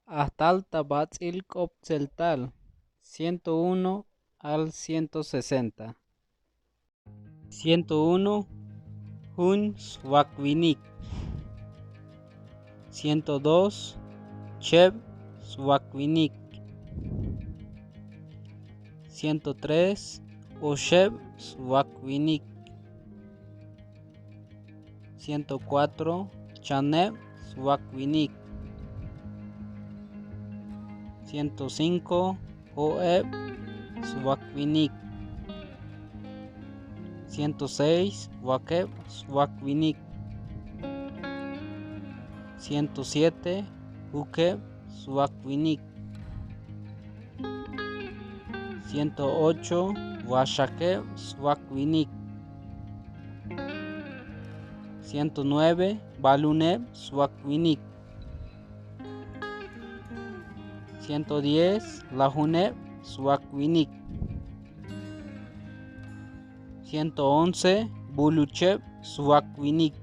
Ajtal tabatz'il k'ob tzeltal, 101 al 160. 101 Jun swakwinik. 102 Cheb swakwinik. 103 Oxeb swakwinik. 104 Chaneb swakwinik. 105 Joeb swakwinik. 106 Wakeb swakwinik. 107 Jukeb swakwinik. 108 Waxakeb swakwinik. 109 Baluneb swakwinik. 110 Lajuneb swakwinik. 111 Bulucheb swakwinik.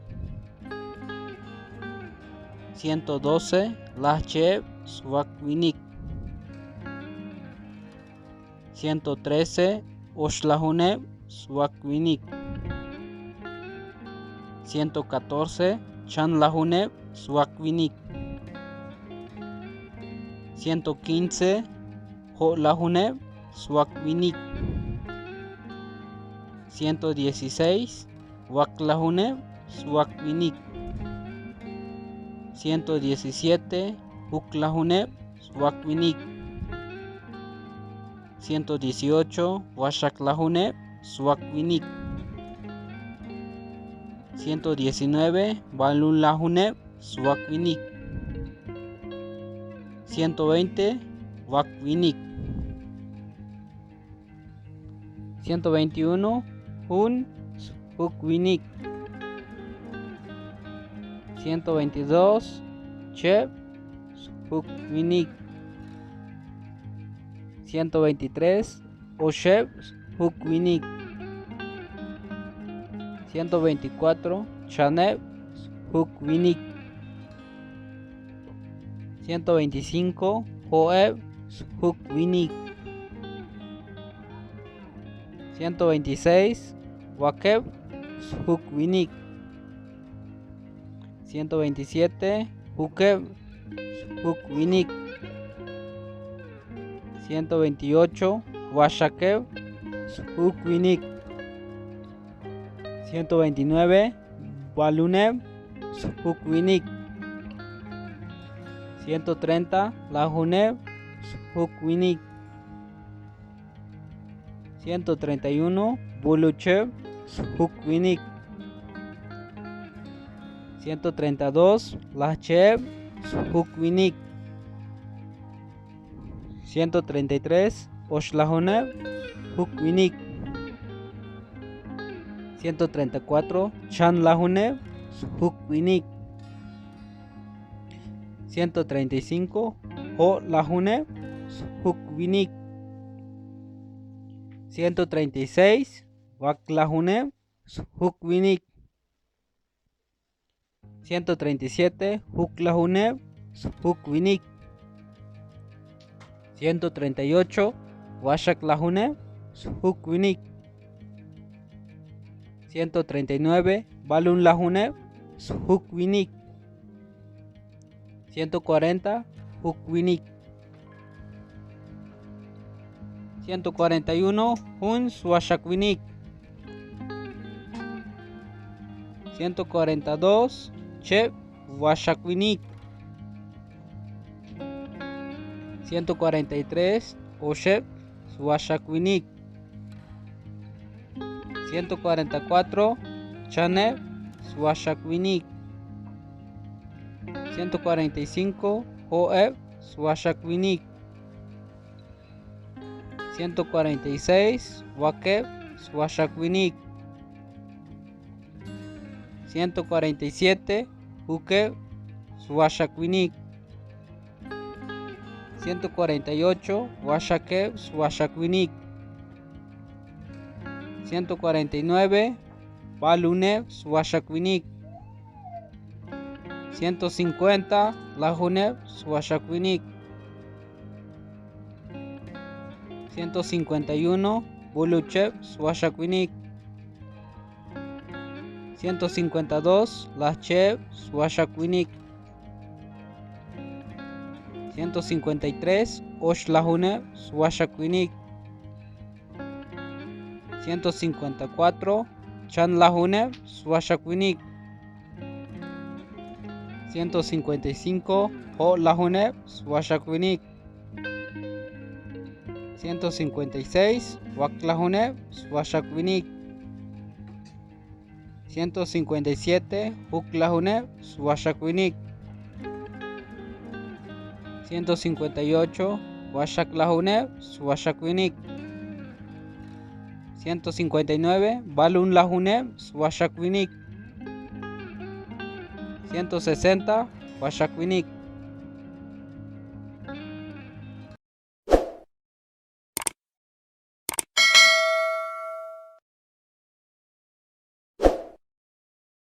112 Lajcheb swakwinik. 113 Oxlajuneb swakwinik. 114 Chanlajuneb swakwinik. 115 Jo'lajuneb swakwinik. 116 Waklajuneb swakwinik. 117 Juklajuneb swakwinik. 118 Waxaklajuneb swakwinik. 119 Balunlajuneb swakwinik. 120 Wakwinik. 121 Jun Jukwinik. 122 Cheb Jukwinik. 123 Oxeb Jukwinik. 124 Chaneb Jukwinik. 125 Joeb Jukwinik. 126 Wakeb Jukwinik. 127 Jukeb Jukwinik. 128 Waxakeb Jukwinik. 129 Baluneb Jukwinik. 130 Lajuneb Jukwinik. 131 Bulucheb Jukwinik. 132 Lajcheb Jukwinik. 133 Oxlajuneb Jukwinik. 134 Chanlajuneb Jukwinik. 135 Jo'lajuneb Jukwinik. 136 Waklajuneb Jukwinik. 137 Juklajuneb Jukwinik. 138 Waxaklajuneb Jukwinik. 139 Balunlajuneb Jukwinik. 140 Jukwinik. 141 Jun Waxakwinik. 142 Cheb Waxakwinik. 143 Oxeb Waxakwinik. 144 Chaneb Waxakwinik. 145 Joeb Waxakwinik. 146 Wakeb Waxakwinik. 147 Jukeb Waxakwinik. 148 Waxakeb Waxakwinik. 149 Baluneb Waxakwinik. 150 Lajuneb Waxakwinik. 151 Bulucheb Swashakuinik, 152 Lacheb Swashakuinik, 153 Oshlahuneb Swashakuinik, 154 Chanlahuneb Swashakuinik, 155 Hotlahuneb Swashakuinik, 156 Waklahuneb Swashakuinik, 157 Juklahuneb Swashakuinik, 158 Washaklahuneb Swashakuinik, 159 Balunlahuneb Swashakuinik, 160 Washakuinik.